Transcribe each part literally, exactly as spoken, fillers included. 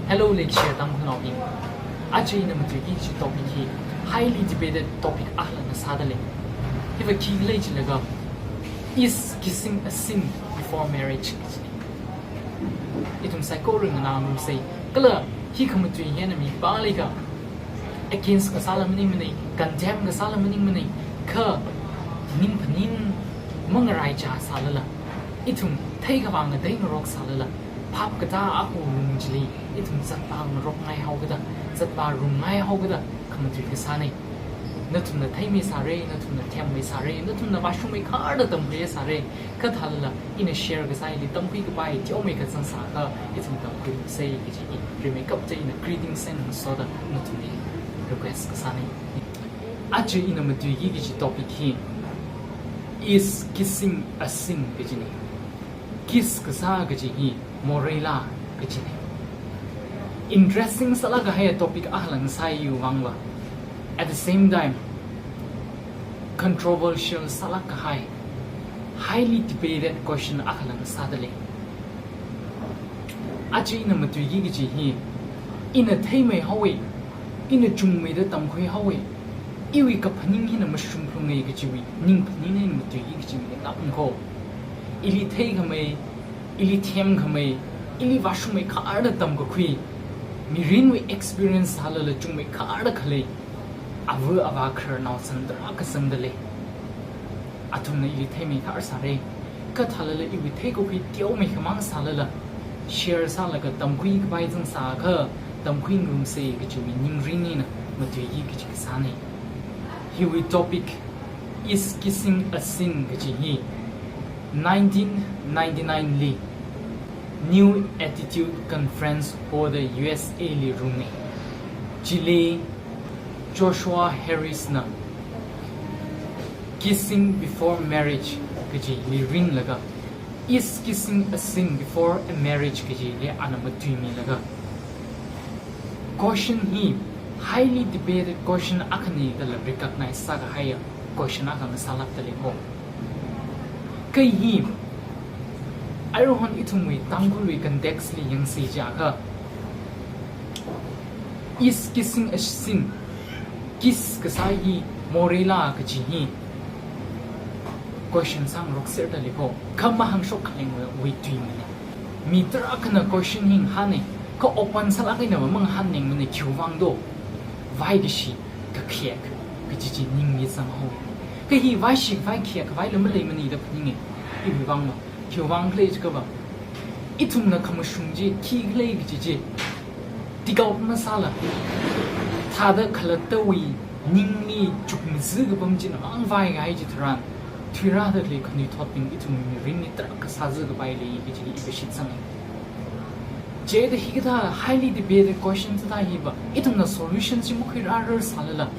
Hello, leishiya Tangkhulnaobing. Aja ina matuiki kaji topic hi highly debated topic akhala ngasāda lei. Hiva khikhala jilaga, is kissing a sin before marriage? Ithum saikora nganāngarumsei. Kala hi khamatui hi eina mipā leikha against kasāla maningmanei, condemn kasāla maningmanei, kha ning phaning mangaraichā sālala, ithum theikhavā ngateingarok sālala, phap katā akha lung chili ithum zatvā ngarokngai haokada, zatvā rumngai haokada khamatui kasānei. Nathumna theimei sāra, nathumna themmei sāra, nathumna vāshungmeikharda tamkhuiya sāra, kha thālala ina share kasā hili tamkhui kapai teomeikha zangsākha ithum tamkhuirumsei kaji hi rimeikapta ina greeting send ngasoda nathumli request kasānei. Aja ina matuiki kaji topic hi, is kissing a sin kajinei. Kiss kasā kaji hi moreila kajinei. Interesting sālāk kahai topic akhala ngasāya iwui vangva. At the same time, controversial sālāk kahai, highly debated question akhala ngasāda lei. Aja ina matuiki kaji hi, ina theimei haowa, ina chungmeida tamkhui haowa, iwui kaphaning hina mashungphunga kajiwui ningphaning eina matuiki kaji hi ngapmako. Ili theikhamei, ili themkhamei, ili vāshungmeikharda tamkakhui, mirinwui experience sālala chungmeikharda khalei ava avā khararnao zangda rā kazangda lei. Athumna ili theimeikhar sāra, kha thālala iwui theikakhui teomeikhamang sālala, share sālaga tamkhui kapai zangsākha tamkhuingarumsei kajiwui ningrin eina matuiki kaji kasānei. Hiwui topic, is kissing a sin kaji hi nineteen ninety-nine li New Attitude Conference hoda U S A li rungnei. Chili Joshua Harris na Kissing Before Marriage kajili rinlaga, is kissing a sin before a marriage kajili ana matuimilaga, question hi highly debated question akhanei dala recognize sākahaiya question akha ngasālākda leiko. Kha hi, aruihon ithumwui Tangkhulwui context li yangsei jiakha, is kissing a sin, kiss kasā hi moreila kaji hi question sāngarokserda leiko. Kha mahāngshok khalengwui tuimanei. Mi tarākhana question hi ngahānei, kha open sālāk eina va mangahānningmanei, khiwui vang do. Vaikashi kakhayak kaji chi ningli zanghaowa. Kha hi vaishi vaikhayak kavaila maleimanei da phaninga. Iwui vangva, khiwui vang khala jiakhava, ithumna khamashung chi khikhala kaji chi take out masāla, thāda khalattawui ningli chukmaza kapam china mang vaihai chitharan, thuirāda khalei khanuithotbing ithum mirinli tarākha sāza kapai lei kaji hi iva shitsanga. Chieina hikathā highly debated question thāda hiva ithumna solution chi makhuirārar sālala,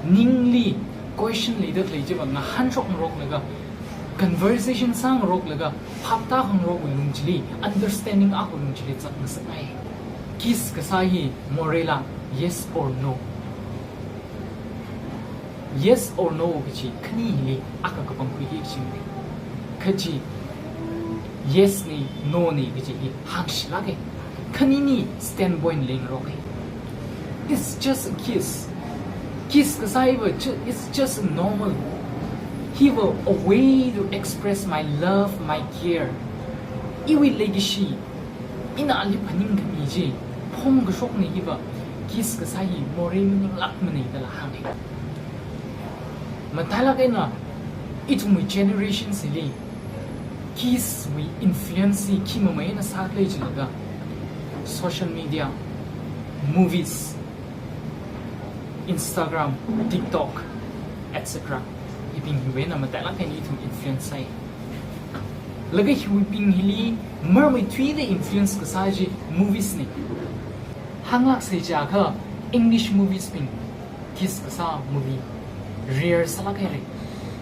ningli question leida khalei chiva ngahānshokngaroklaga, conversation sāngaroklaga, phaptākhangarokwui lung chili, understanding akhawui lung chili zatngasakngai. Kiss kasā hi moreila, yes or no? Yes or no kaji khani hili akha kapangkhuiki kaji manei. Kaji yes nei, no nei kaji hi hāngshilāka. Khanini standpoint leingaroka. It's just a kiss. Kiss kasā hiva ju-, it's just a normal. Hiva a way to express my love, my care. Iwui leikashi, ina ali phaningkhami chi phongkashoknei hiva, kiss kasā hi morei maninglākmanei dala hānga. Matailāk eina, ithumwui generation chili kiss wui influence hi khi mamei eina sākhala jilaga, social media, movies, Instagram, TikTok, et cetera. Hibing hiwui eina matailāk eina ithum influence sāi. Laga hiwuibing hili marmeithuida influence kasā chi movies nei. Hānglāksei jiakha English movies bing, kiss kasā movie rare sālāk haira,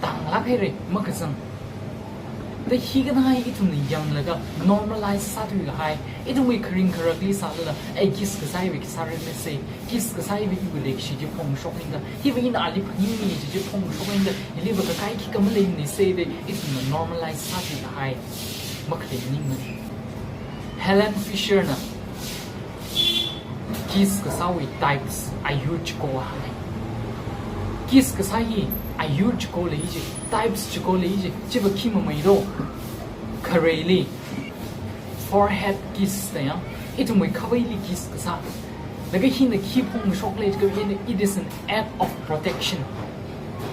tānglāk haira, makazang. Da hikathā hi ithumna yanglaga normalize sāthuikahai, ithumwui kharing kharakli sālala, ei, kiss kasā hiva khi sāra masei, kiss kasā hiva iwui leikashi chi phongshokngaida, hiva ina ali phaningmi chi chi phongshokngaida, hiliva kakai khikha maleimanei sāda ithumna normalize sāthuikahai makhalei maningmanei. Helen Fisher na Kiss kasāwui types ayur chiko hāngai. Kiss kasā hi ayur chiko lei ji, types chiko lei ji, chiva khi mamei do. Khareli, forehead kiss da ya, ithumwui khavaili kiss kasā. Laga hina khi phongshok lei jiakha hina, it is an act of protection.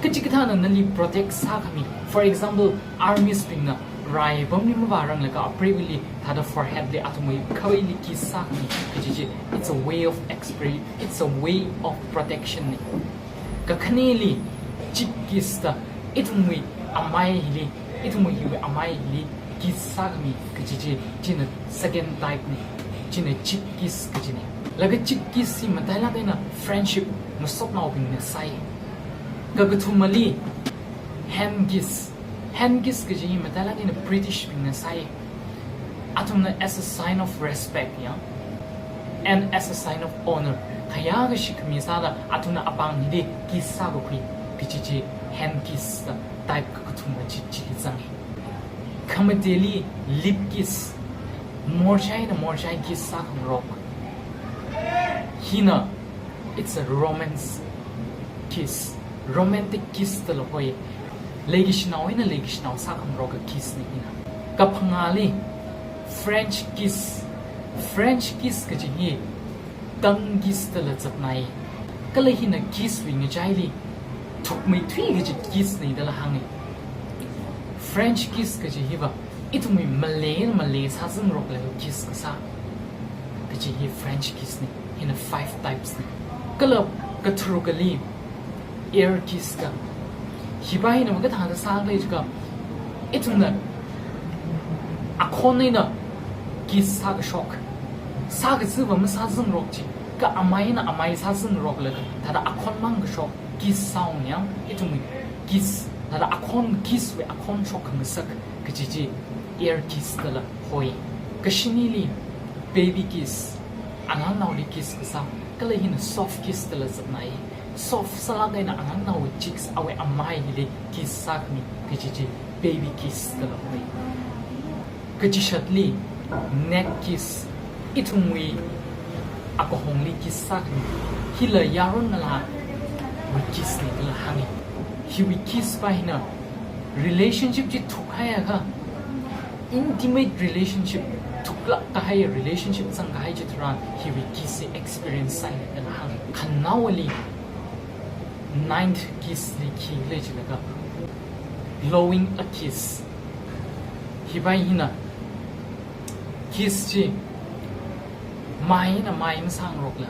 Kachikathāna nali protect sākhami. For example, armies bingna rai pamli mavāranglaga apreivali thāda forehead li athumwui khavaili kiss sākhami kaji chi, it's a way of expre-, it's a way of protection ni. Kakhaneli, cheek kiss da, ithumwui amaili, ithumwui hiwui amaili kiss sākhami kaji chi, china second type ni, china cheek kiss kaji ni. Laga cheek kiss hi matailāk eina friendship ngasotnaobingna sāi. Kakathumali, hand kiss. Hand kiss kaji hi matailāk eina British bingna sāi. Athumna as a sign of respect, ya, and as a sign of honor, khayākashi khami sāda athumna apāng hili kiss sākakhui kaji chi, hand kiss da type kakathuma chi, chili zangi. Khamateli, lip kiss. Morchai eina morchai kiss sākhangarok. Hina, it's a romance kiss. Romantic kiss dala hoi. Leikashinao eina leikashinao sākhangaroka kiss ni hina. Kaphangāli, French kiss. French kiss kaji hi tongue kiss dala zatnai. Kala hina kiss wui ngachaili thukmeithui kaji kiss ni dala hāngi. French kiss kaji hiva ithumwui malei, malei sāzangarok lei kiss kasā kaji hi French kiss ni, hina five types ni. Kala katharukali, air kiss da. Hiva hina makathāda sālei jiakha, ithumna akhon eina kiss sākashok. Sākaziva masāzangarok chi, kha amai eina amai sāzangarok laga thāda akhon mang kashok kiss sāung yang, ithumwui kiss, thāda akhon, kiss wui akhon shok khangasak kaji chi air kiss dala hoi. Kashinili, baby kiss, angangnaoli kiss kasā, kala hina soft kiss dala zatnai. Soft sālāk eina angangnaowui cheeks, awui amai hili kiss sākhami kaji chi baby kiss dala hoi. Kachishatli, neck kiss, ithumwui akahongli kiss sākhami. Hila yaron ngalāwui kiss ni dala hāngi. Hiwui kiss va hina relationship chi thukhaiakha, intimate relationship, thuklāk kahai relationship zangkahai chitharan hiwui kiss hi experience sāi dala hāngi. Khanaowali, ninth kiss li khi lei jilaga, blowing a kiss. Hiva hina kiss chi mai eina mai masāngarokla,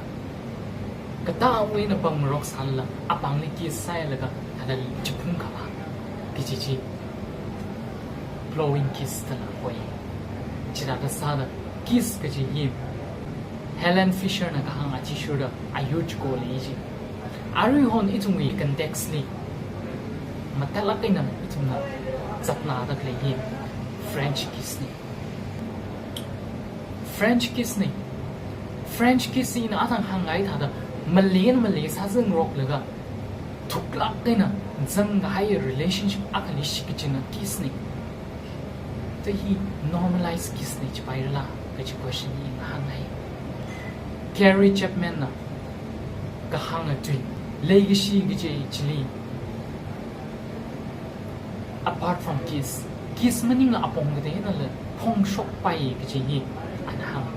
katāwui eina pamngarok sālala, apāngli kiss sālaga thāda chiphung khavā kaji chi blowing kiss dala hoi. Chithāda sāda kiss kaji hi Helen Fisher na kahāng athishurda ayur chiko lei ji. Aruihon ithumwui context li matailāk eina ithumna zatnada khalei hi French kiss ni. French kiss ni. French kiss hi ina athang hāngngai thāda, malei eina malei sāzangarok laga thuklāk eina zangkahai relationship akhali shikachinna kiss ni. Kha hi normalized kiss ni chipairala kaji question hi ngahāngai. Carrie Chapman na kahānga tui, leikashi kaji chili, apart from kiss, kiss maningla apong kateonala phongshokpai kaji hi ana hāng.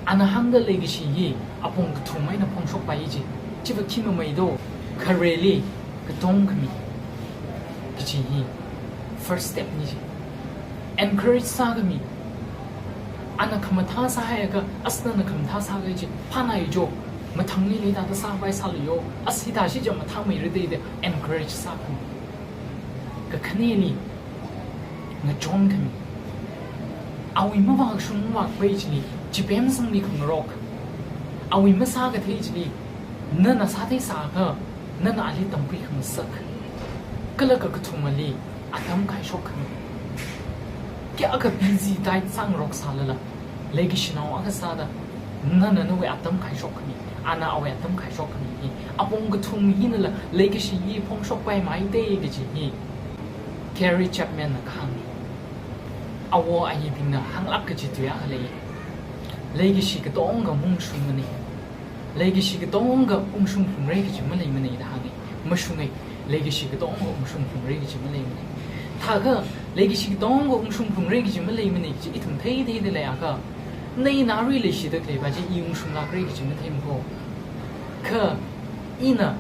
Ana hāngda leikashi hi apong kathum eina phongshokpai ji. Chiva khi mamei do, khareli katong khami kaji hi first step ni ji. Encourage sākhami. Ana khamathā sāhaiakha, as nana khamathā sākahai chi phānai jo, mathangli leida da sāpai sālu yo, as hithāshi ja mathāmeira da, da encourage sākhami. Kakhaneli, ngachonkhami. Awui mavākashung mavākapai chili chipemsangmi khangarok. Awui masākathei chili nana sāthei sāakha, nana ali tampui khangasak. Kala kakathumali, atam khaishok khami. Kayākha busy dai sāngarok sālala, leikashinao akha sāda, nana nawui atam khaishok khami, ana awui atam khaishok khami hi apong kathum hinala leikashi hi phongshokpai mai da kaji hi Carrie Chapman na kahāngni. Awo ayibingna hānglāk kaji tui akha lei. Leikashi katonga mungshungmani. Leikashi katonga ungshung phungrei kaji maleimana da hānga. Mashunga, leikashi katonga ungshung phungrei kaji maleimana. Thākha, leikashi katonga ungshung phungrei kaji maleimana kaji ithum theitheida leiakha, nana arui leishida khaleiva chi i ungshunglākrei kaji matheimana ko. Kha, ina,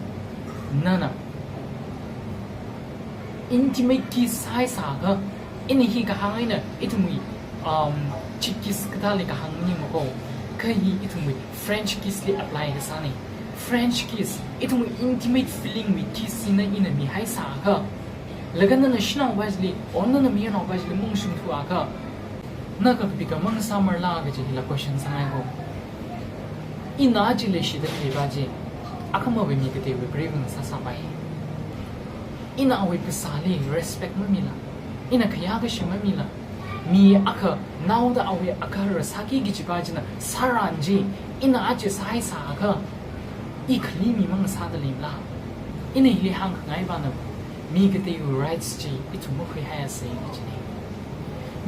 nana intimate kiss sāhaisākha, ina hi kahāng eina ithumwui, um, cheek kiss kathāli kahāng maningmana ko. Kha hi ithumwui French kiss li apply kasāna. French kiss, ithumwui intimate feeling wui kiss hina ina mihaisākha, laga nana shanaova chili, or nana mayarnaova chili maungshungthuakha, na kakapikha mangasāmarala kaji hila question sāngai ko. Ina aja leishida khaleiva chi, akhamava mi kateiwui preivana sāsāpai. Ina awui phasāli respect mamila, ina khayākashi mamila, mi akha naoda awui agahara sāki kajiva china sāran chi, ina aja sāhaisākha, i kali mi mangasāda leimala? Ina hili hāngkhangaivana, mi kateiwui rights chi ithum makhuihaiasei kajina.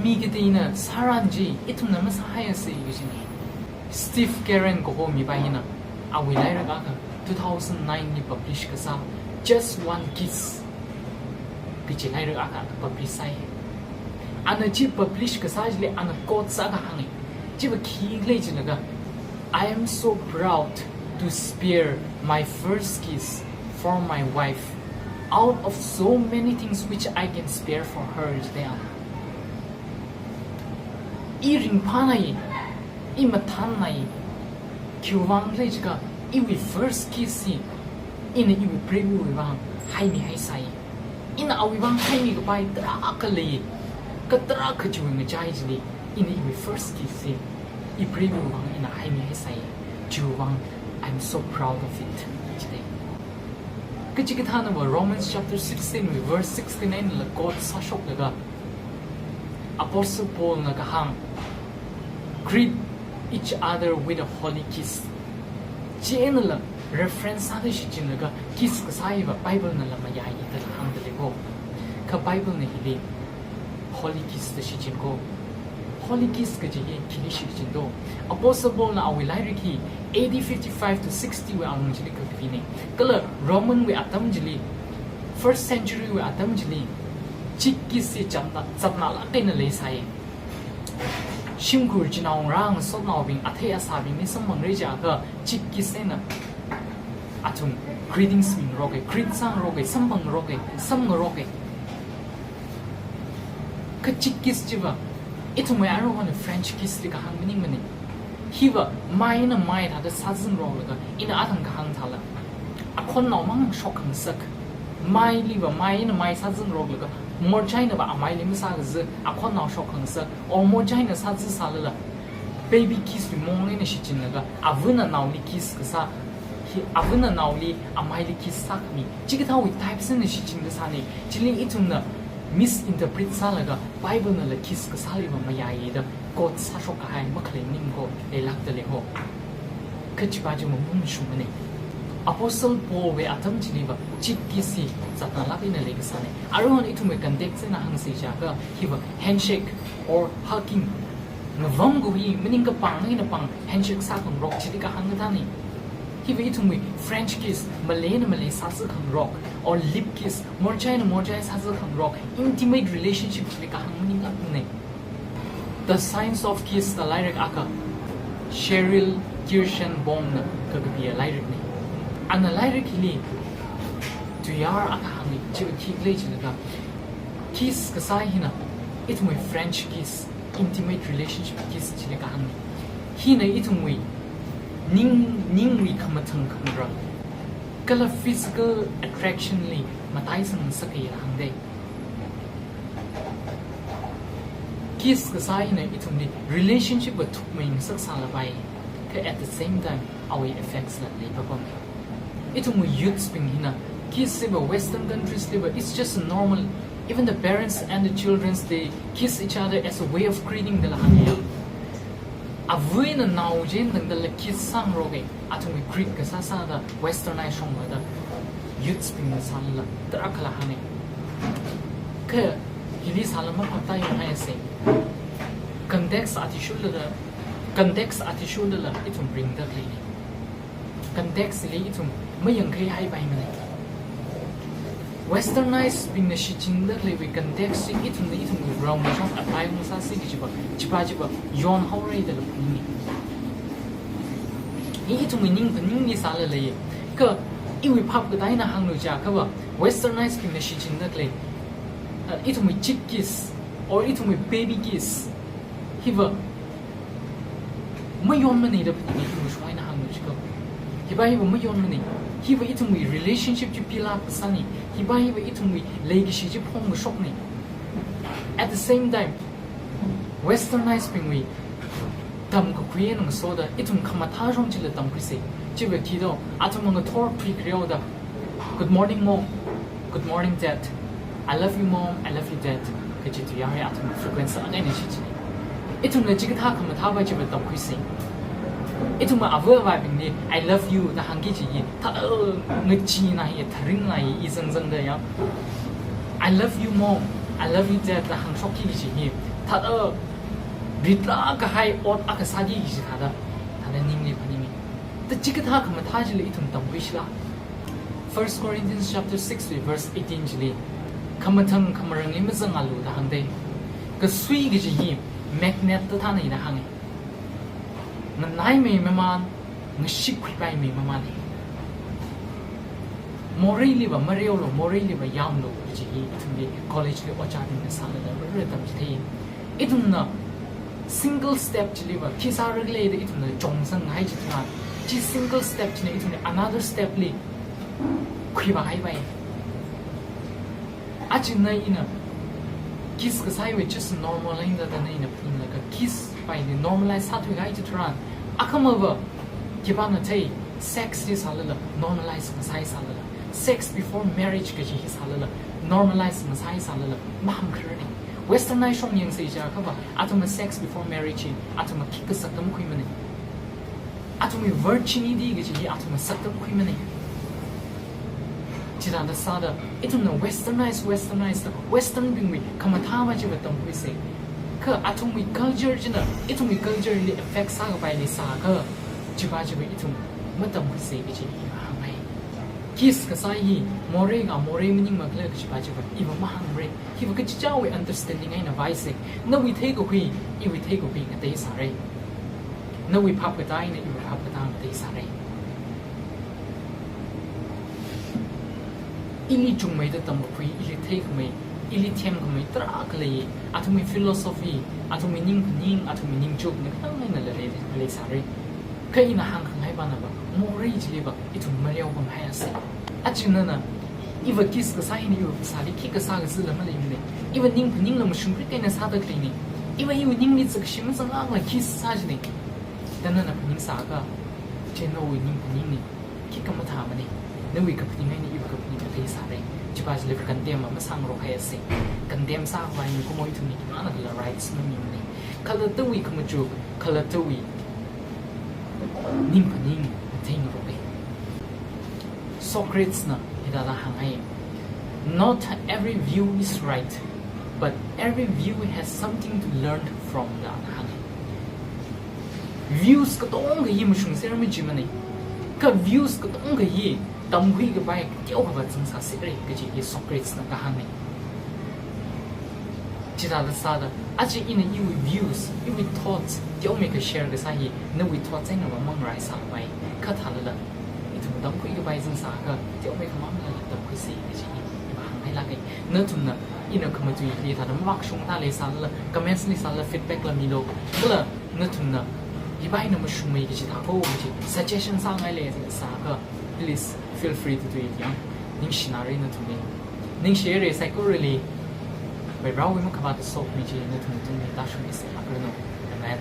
Mi kateina sāran chi ithumna masāhaiasei kajina. Steve Karen kaho mipa hina awui lairik akha two thousand nine li publish kasā Just One Kiss kaji lairik akha publish sāi. Ana chi publish kasā chili ana quote sākahānga. Chiva khikhala jilaga, "I am so proud to spare my first kiss for my wife out of so many things which I can spare for her," jida. I ringphānai, i mathānnai, khiwuivang khala jiakha, iwui first kiss hi ina iwui preiva̱wui vang haimihaisai. Ina awui vang haimikapai tarākha lei, kha tarākha chiwui ngachai chili, ina iwui first kiss hi i preiva̱wui vang ina haimihaisai. Chiwui vang, "I'm so proud of it," jida. Kachikathānava Romans chapter sixteen wui verse sixty-nine la quote sāshoklaga, Apostle Paul na kahāng, "Greet each other with a holy kiss." Chi einala reference sāda shichinlaga, kiss kasā hiva Bible nala mayāya da hāngda lei ko. Kha Bible na hili holy kiss da shichin ko. Holy kiss kaji hi khili shichin do? Apostle Paul na awui lairik hi A D fifty-five to sixty wui alung chili kakapina. Kala Roman wui atam chili, first century wui atam chili, cheek kiss hi chatna, chatnalāk eina leisai. Shimkhur chinaongarā ngasotnaobing, athei asābingli samphangra jiakha, cheek kiss eina athum greetings mingaroka, greet sāngaroka, samphangaroka, samngaroka. Kha cheek kiss chiva, ithumwui aruihon French kiss li kahāng maningmana. Hiva mai eina mai thāda sāzingaroklaga, ina athang kahāng thāla, akhonnao mang shokkhangasak. Mailiva mai eina mai sāzingaroklaga, morchainava amaili masākaza, akhonnao shokkhangasak, or morchaina sāzisālala, baby kiss wui mong eina shichinlaga, avana naoli kiss kasā, hi avana naoli amaili kiss sākhami, chikathāwui type eina shichin kasāna. Chili ithumna misinterpret sālaga, Bible nala kiss kasāliva mayāya da quote sāshok kahai makhalei maningmana ko, leilākda lei ho. Kha chiva chi mamashungmana. Apostle Paul wui atam chiliva cheek kiss hi chatnalāk eina leikasāna. Aruihon ithumwui context eina hāngsa jiakha, hiva handshake or hugging, ngavamkhui maningkapāng eina pāng handshake sākhangarok chili kahāng kathāna. Hiva ithumwui French kiss, malei eina malei sāzikhangarok, or lip kiss, morchai eina morchai sāzikhangarok, intimate relationship chili kahāng maninglākmana. The Science of Kiss da lairik akha, Cheryl Kirschenbaum na kakapiya lairikna. Ana lairik hili tuiyār akha hānga, chiva khikhala jilaga, kiss kasā hina ithumwui French kiss, intimate relationship kiss chili kahāngna. Hina ithumwui ning, ningwui khamathān khangarā kala physical attraction li mataisang ngasaka da hāngda. Kiss kasā hina ithumli relationship va thukmei ngasaksālapai, kha at the same time, awui effects la leipapamma. Ithumwui youths bing hina, kiss hiva Western countries liva, it's just normal. Even the parents and the childrens, they kiss each other as a way of greeting dala hānga. Avā eina nao chieina tangdala kiss sāngaroka, athumwui greet kasā sāda, Westernized shongvāda, youths bingna sālala, tarākhala hānga. Kha hili sāla maphaptāya haisei. Context athishurlala, context athishurlala ithum ringda khaleina. context li ithum mayangkhai haipaimana. Westernized bingna shichinda khaleiwui context chi ithumna ithumwui ground shong apply ngasāsi kajiva, chiva chiva yonhaora da lupni. Hi ithumwui ning phaningli sālala ye. Kha iwui phap katā eina hānglu jiakhava, Westernized bingna shichinda khalei, uh, ithumwui cheek kiss or ithumwui baby kiss, hiva mayonmanei da phaningi, ithumwui shong eina hānglu jiakha. Hiva hiva mayonmanei. Hiva ithumwui relationship chi pilak kasānei. Hiva hiva ithumwui leikashi chi phongkashoknei. At the same time, Westernized bingwui tamkakhui eina ngasoda ithum khamathā shong chila tamkhuisei. Chiva khi do, athum ngathor phi khareo da, "Good morning, Mom. Good morning, Dad. I love you, Mom. I love you, Dad." Kaji tuiyāra, athum frequency akha eina shichinei. Ithumla chikathā khamathāva chiva tamkhuisei. Ithumva ava avābingli, "I love you," da hāngki kaji hi, thāda ngachee eina hi, tharing eina hi, i zangzangda ya, "I love you, Mom. I love you, Dad," da hāngshokki kaji hi, thāda ritlāk kahai ot akha sāki kaji thāda, thāda ningli phaningi. Da chikathā khamathā chila ithum tamkhuisila. First Corinthians chapter six wui verse eighteen chili, "Khamathang khamarangli mazangalu," da hāngdei. Kasui kaji hi magnet kathānei da hāngi. Nganaimei mamān, ngashikhuipaimei mamānei. Moreiliva mareolu, moreiliva yamlu kaji hi ithumli college li ojābingna sālala rarra tamchithei. Ithumna single step chiliva khi sāra khala da ithumna chongsang hai chitharan, chi single step china ithumli another step li khuivā haipai. Aja na ina kiss kasā hiva just normal eina da na ina phaninglaga kiss paili normalize sāthui hai chitharan, akhamava khipāna thei, sex hi sālala normalize ngasāi sālala, sex before marriage kaji hi sālala normalize ngasāi sālala mahāngkhararnei. Westernized shong yangsei jiakhava, athumva sex before marriage hi athumva khikha saktam khuimanei. Athumwui virginity kaji hi athumva saktam khuimanei. Chithāda sāda, ithumna Westernized, Westernized, Western bingwui khamathāva chiva tamkhuisei. Kha athumwui culture china ithumwui culture li affect sākapaili sākha, chiva chiva ithum matamkhuisei kaji hi hāngngai. Kiss kasā hi, morei ka morei maningmakhala kajiva chiva iva mahāngrei. Hiva kachichāwui understanding eina vāisei. Nawui theikakhui, iwui theikakhui ngateisārei. Nawui phap katā eina iwui phap katā ngateisārei. Ili chungmeida tamkakhui, ili theikhamei, ili themkhamei tarākha lei. Athumwui philosophy, athumwui ningphaning, athumwui ningchukna kathāngaina lei, leisārei. Kha ina hāngkhangai pānava, morei chiliva ithum mareokhamei haisei. Aja nana, iva kiss kasā hina iva phasāli khikha sākazila maleimanei. Iva ningphaningla mashungrik eina sāda khaleinei. Iva iwui ningli zakshi mazanglākla kiss sā jinei da nana phaningsākha, chi nawui ningphaningnei. Khikha mathāmanei. Nawui kaphaning eina iva kaphaning ngateisārei. Chiva chiliva condemn masāngarok haisei. Condemn sākhavai mikumo ithumli khimānala rights mamimanei. Khalattawui khamachuk, khalattawui ningphaning theingarokei. Socrates na hithāda hānghai, "Not every view is right, but every view has something to learn from," da hānghai. Views katonga hi mashungser majimanei. Kha views katonga hi tamkhuikapai teokha vāzangsāserei kaji hi Socrates na kahāngnei. Chithāda sāda, aja ina iwui views, iwui thoughts teomeikha share kasā hi, nawui thoughts einava mangarai sāpai. Kha thālala, ithum tamkhuikapai zangsākha, teomeikha mamānla tamkhuisei kaji hi iva hānghailākei. Nathumna ina khamatuili thāda mavākashung thā leisālala, comments li sālala, feedback la milu. Kala nathumna hiva eina mashungmei kaji thākho kaji suggestion sāngai leisākha, please feel free to do it, ya. Ningshinārei nathumli. Ningshirei saikorali. Varewui makhavāta sokhami chi nathumli tāshungmiseilākranu. Amen.